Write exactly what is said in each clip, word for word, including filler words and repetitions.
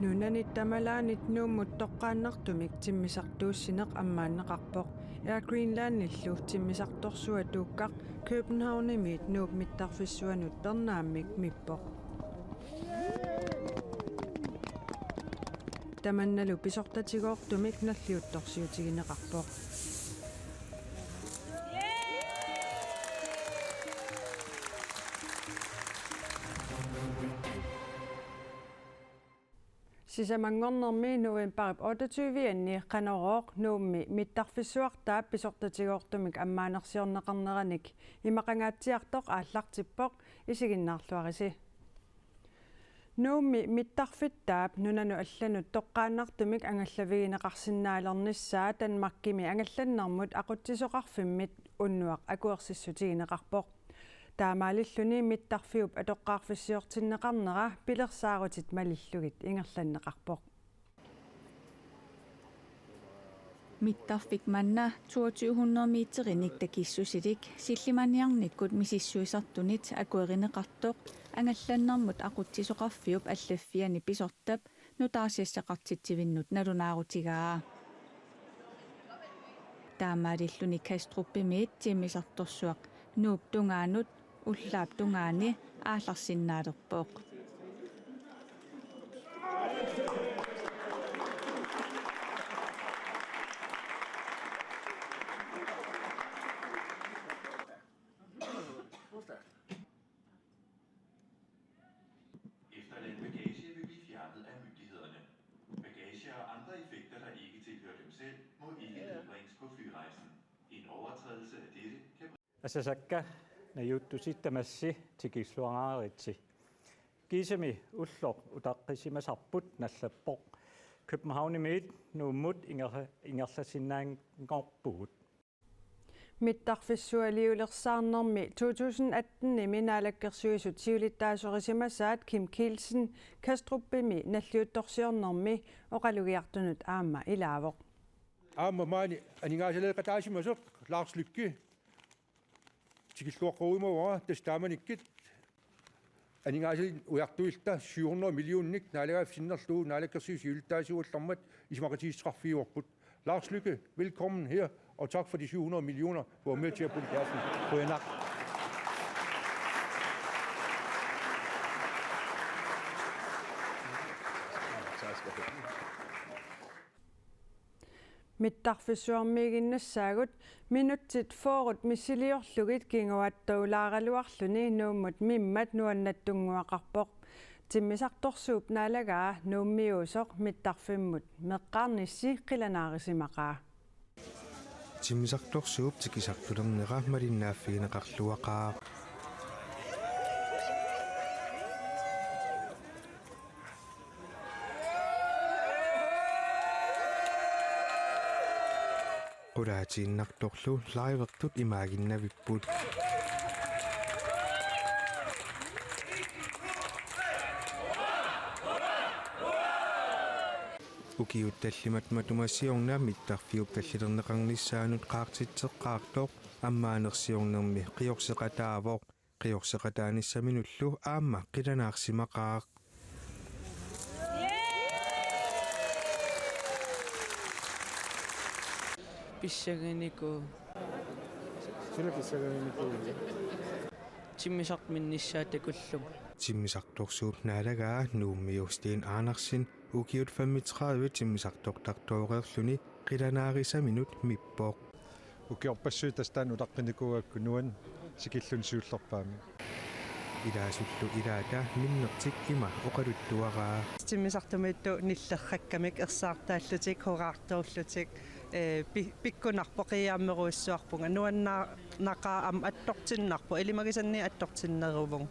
Nunanit tamalaanit Nuummut toqqaannartumik timmisartuussineq ammaanneqarpoq. Air Greenlandillu timmisartorsuaq Tuukkaq Københavnimiit Nuup mittarfissuanut pernaammik mippoq. Tamannalu pisortatigoortumik nalliuttorsiutigineqarpoq. Sisamanngornermi novembarip otteogtyve-anni Qanorooq Nuummi mittarfissuartaap pisortatigoortumik ammaanersiorneqarneranik imaqangaatsiartoq aallartippoq, isiginnaarluarisi. Nuummi mittarfittaap nunanut allanut toqqaannartumik angallavigineqarsinnaalernissaa Danmarkimi angallannermut aqutsisoqarfimmit unnuaq akuersissutigineqarpoq. Taamaalilluni mittarfiup atoqqaarfissiortinneqarnera pilersaarutit malillugit ingerlanneqarpoq. Mittarfik manna toogtyve hundrede meterinik takissusilik sillimaniarnikkut misissuisartunit akuerineqartoq angallannermut aqutsisoqarfiup allaffiani pisortap nutaarsiassaqartitsivinnut nalunaarutigaa. Taamaalilluni Kastrupimiit timmisartorsuaq Nuup tungaanut ullaap tungaani aallarsinnaalerpoq. Efterladt bagage vil blive fjernet af myndighederne. Bagage og andre effekter, der ikke tilhører dem selv, må ikke medbringes på flyrejsen. En overtrædelse af dette kan Asasakka najuuttusi tamassi tikilluaraaritsi. Kiisami ulloq utaqqisimasarput nallappoq. Københavnimiit Nuummut inger-, ingerlassinnaanngorpugut. Mittarfissualiulersaarnermi to tusind atten-imi naalakkersuisut siulittaasorisimasaat Kim Kielsen Kastrupimi nalliuttorsiornermi oqalugiartunut aamma ilaavoq. Aamma maani aningaasaleeqataasimasoq Lars Løkke tikilluaqqorumavara, tassa taamanikkut aningaasaliit ujartuilluta syv hundrede millioner naalagaaffik sinnerlugu naalakkersuisut siulittaasuugallarmat isumaqatigiissuteqarfigivarput. Lars Løkke, velkommen her, og tak for de syv hundrede millioner, du var med til at putte i kassen. Qujanaq. Mittarfissuarmiiginnassaagut minutsit fyrre missiliorlugit kinguaattulaaraluarluni Nuummut mimmat nuannattunnguaqarpoq. Timmisartorsuup naalagaa Nuummiuusoq mittarfimmut meqqaarnissi qilanaarisimaqaa. Timmisartorsuup tikisartulernera malinnaaffigineqarluaqaaq. Qulaatiinnartorlu livertut imaaginnavipput. Ukiut tallimat matuma siorna mittarfiup tallilerneqarnissaanut qaartitseqqaartoq ammaanersiornermi qiorseqataavoq. Qiorseqataanissaminullu aamma qilanaarsimaqaaq. Pissaginikuuvoq. Suna pissaginikuuvoq? Timmisartut minnissaat takullugit. Timmisartorsuup naalagaa Nuummiu Steen Andersen ukiut femogtredive timmisartortartooreerluni qilanaarisaminut mippoq. Ukiorpassuit tassa taanna utaqqinikuugakku nuann- tikilluni siullerpaamik. Ilaasullu ilaata minnertik ima oqaluttuaraa. Timmisartumiittut nillerrakkamik ersaartaallutik, hurraartuullutik, ee, pi-, pikkunarpoq, qiiaammerujussuarpunga, nuannaarnaqaaq aamma attortinnarpoq, ilimagisannik attortinneruvunga.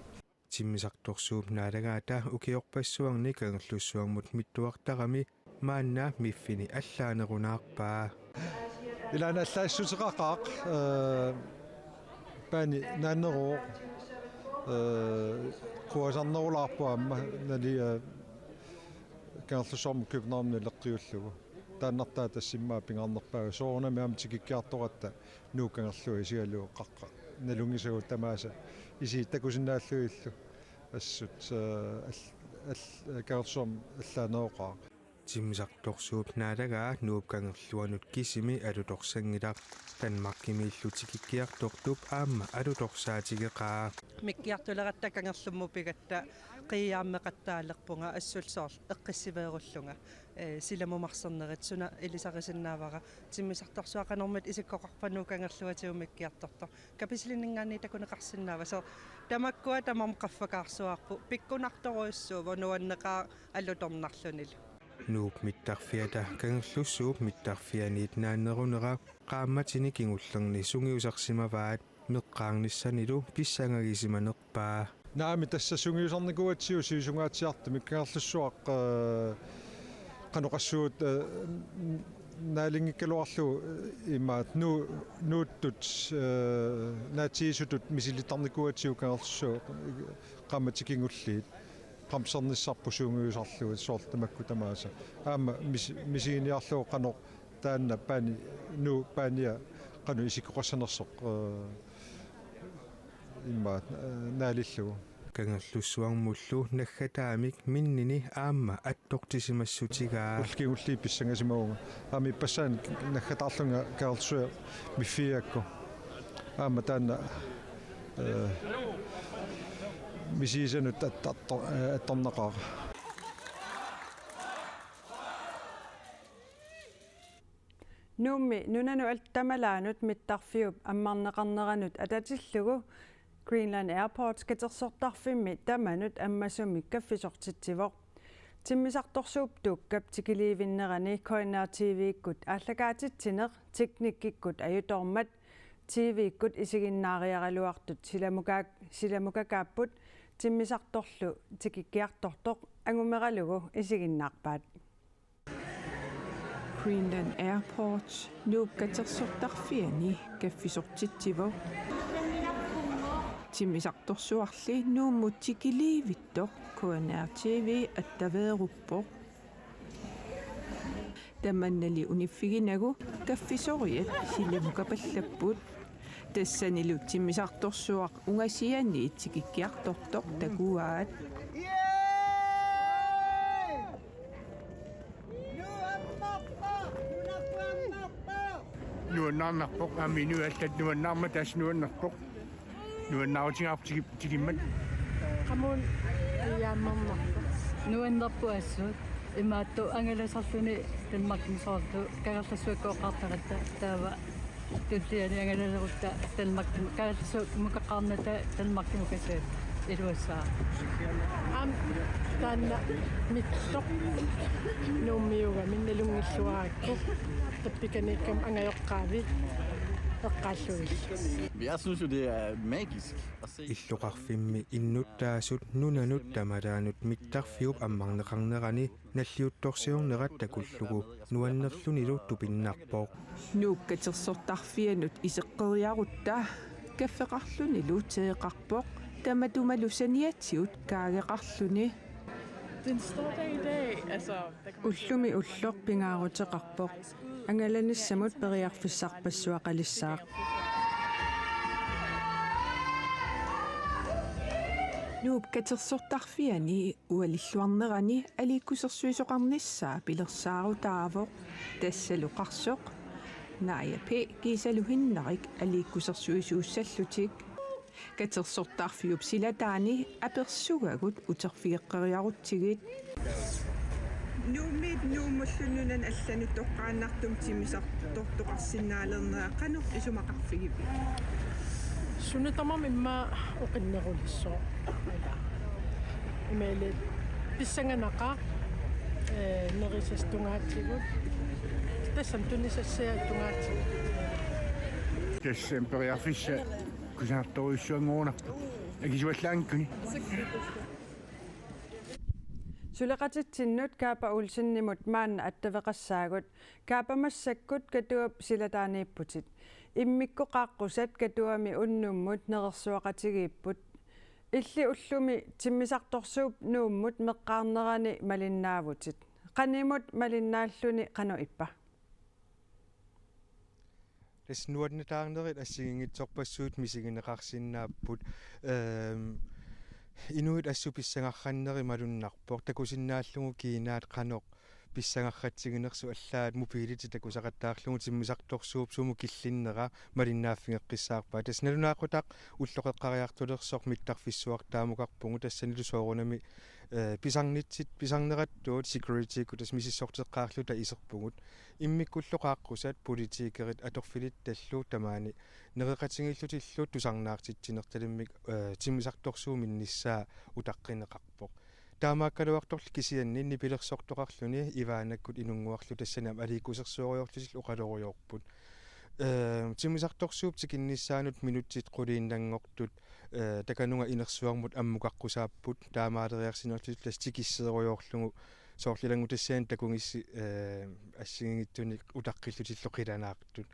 Timmisartorsuup naalagaata ukiorpassuarni Kangerlussuarmut mittuartarami maanna miffini allaanerunaarpaa. Ilaanni allaassuteqaqaaq, ee, paani naanneruvoq, ee, quasarnerulaarpoq aamma nali, ee, Kangerlussuarmut Københavnimut naleqqiullugu. Taannartaa tassa immaqa pingaarnerpaavoq, soorunami aamma tikikkiartoratta Nuuk Kangerlua isigalugu qaqqaq nalunngisagut tamaasa isiit takusinnaallugillu. Assut, ee, all-, Al-, Kangerlussuarmi allaaneroqaaq. Timmisartorsuup naalagaa Nuup Kangerluanut kisimi alutorsanngilaq. Danmarkimiillu tikikkiartortup aamma alutorsaatigeqaa. Mikkiartuleratta kangerlummut pigatta qiiaammeqattaalerpunga assullu soorlu eqqissiveerullunga. Ee, silamumarsarnerit suna ilisarisinnaavara, timmisartorsuaq qanormita isikkoqarpa Nuup Kangerluatigut mikkiartortoq. Kapisilinngaanniit takuneqarsinnaava? Soorlu tamakkua tamarmik qaffakaarsuarput, pikkunartorujussuuvoq nuanneqaaq alutornarlunilu. Nuup mittarfiata Kangerlussuup mittarfianiit naannerunera qaammatini kingullerni sungiusarsimavaat, meqqaarnissanilu pissangagisimanerpaa. Naamik, tassa sungiusarnikuugatsigu sivisungaatsiartumik Kangerlussuaq, ee, qanoq oqassuunga, ee, n-, naalinngikkaluarlugu, ee, imaattoq nu-, nuuttut, ee, naatsigisutut misilittarnikuugatsigu Kangerlussuaq, ee, qaammatit kingulliit. Bremsernissarput sungiusarlugu soorlu tamakku tamaasa. Aamma mis-, misiginiarlugu qanoq taanna paani-, Nuup paania qanoq isikkoqassanersoq, ee, immaqa, ee, naalillugu. Kangerlussuarmullu naggataamik minnini aamma attortisimassutigaa. Ullut kingulliit pissangasimavunga. Aamma ippassaq naggataarlunga Kangerlussuaq miffiigakku. Aamma taanna, ee, misigisanut at-, attor-, ee, attornaqaaq. Nuummi nunanut al-, tamalaanut mittarfiup ammarneqarneranut atatillugu Greenland Airports katersortarfimmi tamanut ammasumik kaffisortitsivoq. Timmisartorsuup Tuukkap tikiliivinnerani K N R T V-kkut aallakaatitsineq, teknikkikkut ajutoormat, T V-kkut isiginnaariaraluartut silamukaak-, silamukakaapput, timmisartorlu tikikkiartortoq angumeralugu isiginnaarpaat. Greenland Airports Nuup katersortarfiani kaffisortitsivoq. Timmisartorsuarli Nuummut tikiliivittoq K N R T V attaveeruppoq. Tamannali uniffiginagu kaffisoriat silamukapallapput. Tassanilu timmisartorsuaq ungasianiit tikikkiartortoq takuaat. Nuannaarnarpoq, aamma inuit allat nuannaarmata tassa nuannerpoq. Nuannaarutigaarput tigi-, tigimmat. Qamuuna ijaammarnarpoq. Nuannerpoq assut. Imaattoq angalasarluni Danmarkimi soorlu Kangerlussuakkooqqaartaratta, taava tulliani angalalerutta Danmarkimut, Kangerlussuakkooqqaarnata Danmarkimukasiat iluassaaq. Aamma taanna mittoq Nuummiugami nalunngilluarakku. Tappikaniikkami angajoqqaavi eqqaallugillu. Men jeg synes jo, det er magisk at se. Illoqarfimmi innuttaasut nunanut tamalaanut mittarfiup ammarneqarnerani nalliuttorsiornerat takullugu nuannerlunilu tupinnarpoq. Nuup katersortarfianut iseqqeriarutta kaffeqarlunilu teeqarpoq, tamatumalu saniatigut kaageqarluni. Det er en stor dag i dag, altså. Ullumi ulloq pingaaruteqarpoq. Angalanissamut periarfissarpassuaqalissaaq. Nuup katersortarfiani ualilluarnerani aliikkusersuisoqarnissaa pilersaarutaavoq, tassalu Qarsoq, Naaja P. kiisalu Hinnarik aliikkusersuisuussallutik. Katersortarfiup silataani apersugagut uterfigeqqeriarutsigit. Nuummiit Nuummullu nunanut allanut toqqaannartumik timmisartortoqarsinnaalernera qanoq isumaqarfigivit? Suna tamarmi immaqa oqinnerulissaaq. Ila. Imaali pissanganaqaaq, ee, nerisassaat tungaatigut. Tassami tunisassiat tungaatigut. Tassami periarfissaq kusanartorujussuanngorunarpoq. Akisuallaanngikkuni. Suleqatitsinnut Kaapa Olsenimut maanna attaveqassaagut. Kaapa, massakkut Katuap silataaniipputit. Immikkut qaaqqusat Katuami unnummut nerersuaqatigiipput. Illit ullumi timmisartorsuup Nuummut meqqaarnerani malinnaavutit. Qanimut malinnaalluni qanoq ippa? Tassa nuannaarnerit assigiinngitsorpassuit misigineqarsinnaapput. Ehm, Inuit assut pissangaranneri malunnarpoq, takusinnaallugu kiinaat qanoq pissangarratsiginersoq, allaat mobiilitik takusaqattaarlugu timmisartorsuup sumut killinnera malinnaaffigeqqissaarpaat. Tassa nalunaaqutaq ulloqeqqariartulersoq mittarfissuartaamukarpugut, tassanilu soorunami, eh, pisarnitsit, pisarnerattuut securitykkut, tassa misissorteqqaarluta iserpugut. Immikkullu qaaqqusat, politikerit, atorfilittallu tamaani nereqatigiillutillu tusarnaartitsinertalimmik, eh, timmisartorsuup minnissaa utaqqineqarpoq. Taamaakkaluartorli kisianni nipilersortoqarluni Ivanakkut Inunnguarlu tassani aamma aliikkusersueriorlutillu oqalorujoorput. Eh, timmisartorsuup tikinnissaanut minutsit quliinnanngortut, eh, takanunga inersuarmut ammukaqqusaapput, taamaaleriarsinerlutillu tassa tikisseerujoorlugu, soorlu ilanngutassaani takugissi, eh, assigiinngitsunik utaqqillutillu qilanaartut.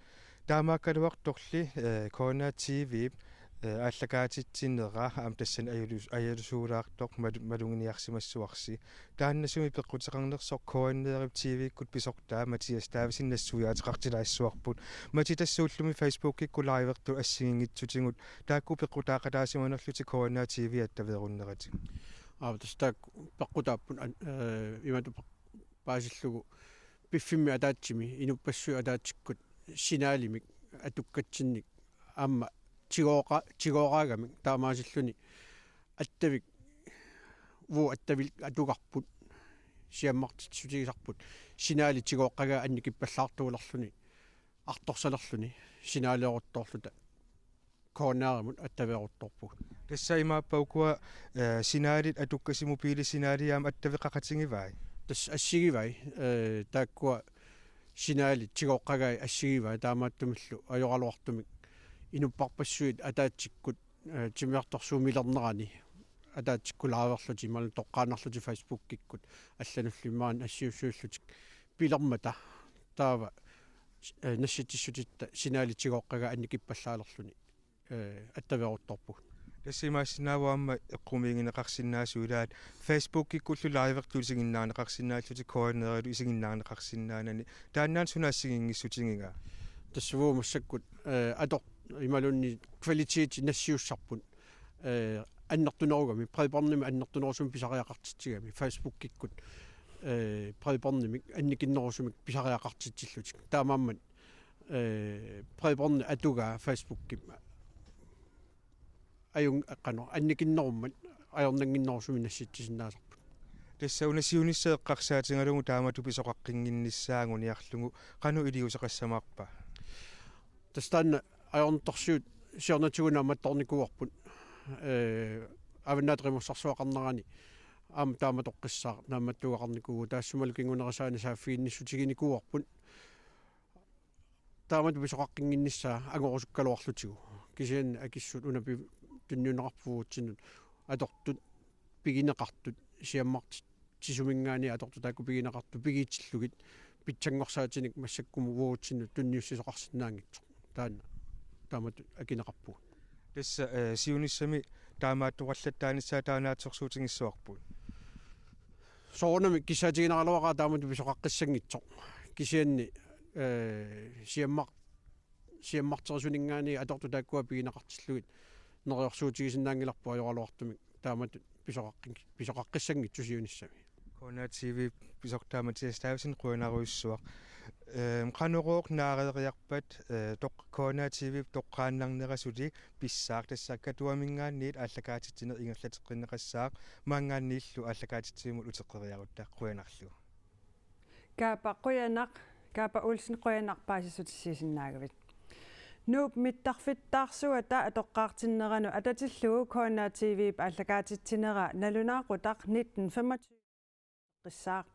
Taamaakkaluartorli, eh, K N R T V-p, eh, aallakaatitsinera aamma tassani ajulus-, ajalusuulaartoq malu-, maluginiarsimassuarsi. Taanna sumi peqquteqarnersoq K N R-ip T V-kkut pisortaa Mathias Davidsen nassuiaateqartilaassuarput. Mati, tassa ullumi Facebookikkut livertut assigiinngitsutigut, taakku peqqutaaqataasimanerlutik K N R T V attaveerunneratik? Aap, tassa taakku peqqutaapput an-, eh, imatut peq-, paasillugu piffimmi ataatsimi inuppassuit ataatsikkut signalimik atukkatsinnik aamma tigooqa-, tigooraagamik, taamaasilluni attavik, uagut attavik atugarput, siammartitsissutigisarput, signali tigooqqagaa annikippallaartuulerluni, artorsalerluni signaleeruttoorluta K N R-imut attaveeruttorpugut. Tassa imaappa ukua, eh, signalit atukkasi, mobiilisignalit aamma attaveqaqatigivai? Tassa assigivai, eh, taakkua signalit tigooqqagai assigivai, taamaattumillu ajoraluartumik inupparpassuit ataatsikkut, eh, timmisartorsuup milernerani ataatsikkut liverlutik imaluunniit toqqaannarlutik Facebookikkut allanullu maani assiussuillutik pilermata, taava, eh, nassitsissutitta signalit tigooqqagaa annikippallaalerluni, eh, attaveeruttorpugut. Tassa imaassinnaavoq aamma eqqumiigineqarsinnaasut ilaat Facebookikkullu livertut isiginnaarneqarsinnaallutik, K N R-ilu isiginnaarneqarsinnaanani. Taannaana suna assigiinngissutigigaa? Tassa uagut massakkut, eh, ator-, imaluunniit kvaliteti nassiussarput, eh, annertunerugami, bredbåndimik annertunerusumik pisariaqartitsigami, Facebookikkut, eh, bredbåndimik annikinnerusumik pisariaqartitsillutik. Taamaammat, eh, bredbåndi atugaa Facebookimi ajun-, qanoq, annikinnerummat ajornannginnerusumik nassitsisinnaasarput. Tassa una siunissaq eqqarsaatigalugu taamatut pisoqaqqinnginnissaa anguniarlugu, qanoq iliuuseqassamaarpa? Tassa taanna ajornartorsiut siornatigut naammattoornikuuarput, eh, Avannaata Qimussersuaqarnerani aamma taamatoqqissaaq naammattuugaqarnikuuvugut, taassumalu kingunerisaanik saaffiginnissutiginikuuarput. Taamatut pisoqaqqinnginnissaa angorusukkaluarlutigu. Kisianni akissut una pi-, tunniunneqarpoq uagutsinnut atortut pigineqartut, siammartitsisuminngaanniit atortut taakku pigineqartut pigiitillugit pitsanngorsaatinik massakkumut uagutsinnut tunniussisoqarsinnaanngitsoq. Taanna taamatut akineqarpugut. Tassa, eh, siunissami taamaattoqallattaanissaa taanna naatsorsuutigissavarput. Soorunami kissaatiginaraluaqaaq taamatut pisoqaqqissanngitsoq. Kisianni, eh, siammar-, siammarterisuninngaanniit atortut taakkua pigineqartillugit neriorsuutigisinnaanngilarput ajoraluartumik taamatut pisoqaqqin-, pisoqaqqissanngitsoq siunissami. K N R T V pisortaa Mathias Davidsen, qujanarujussuaq. Ehm, Qanorooq naareeriarpat, eh, toq-, K N R T V toqqaannarnera suli pissaaq, tassa Katuaminngaanniit aallakaatitsineq ingerlateqqinneqassaaq, maanngaanniillu aallakaatitsimut uteqqeriarutta, qujanarlu. Kaapa qujanaq, Kaapa Olsen, qujanaq paasissutissiisinnaagavit. Nuup mittarfittaarsuata atoqqaartinneranut atatillugu K N R T V-p aallakaatitsinera nalunaaqutaq nitten femogtyve qissaaq.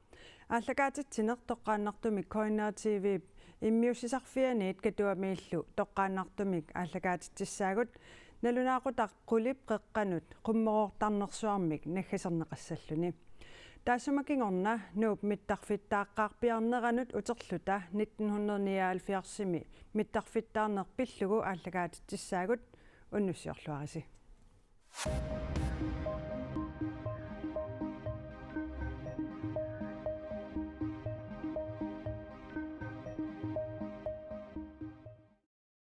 Aallakaatitsineq toqqaannartumik K N R T V-p immiussisarfianiit Katuamiillu toqqaannartumik aallakaatitsissaagut, nalunaaqutaq qulip qeqqanut qummoroortarnersuarmik naggaserneqassalluni. Taassuma kingorna Nuup mittarfittaaqqaarpiarneranut uterluta nitten hundrede nioghalvfjerdsimi mittarfittaarneq pillugu aallakaatitsissaagut, unnussiorluarisi.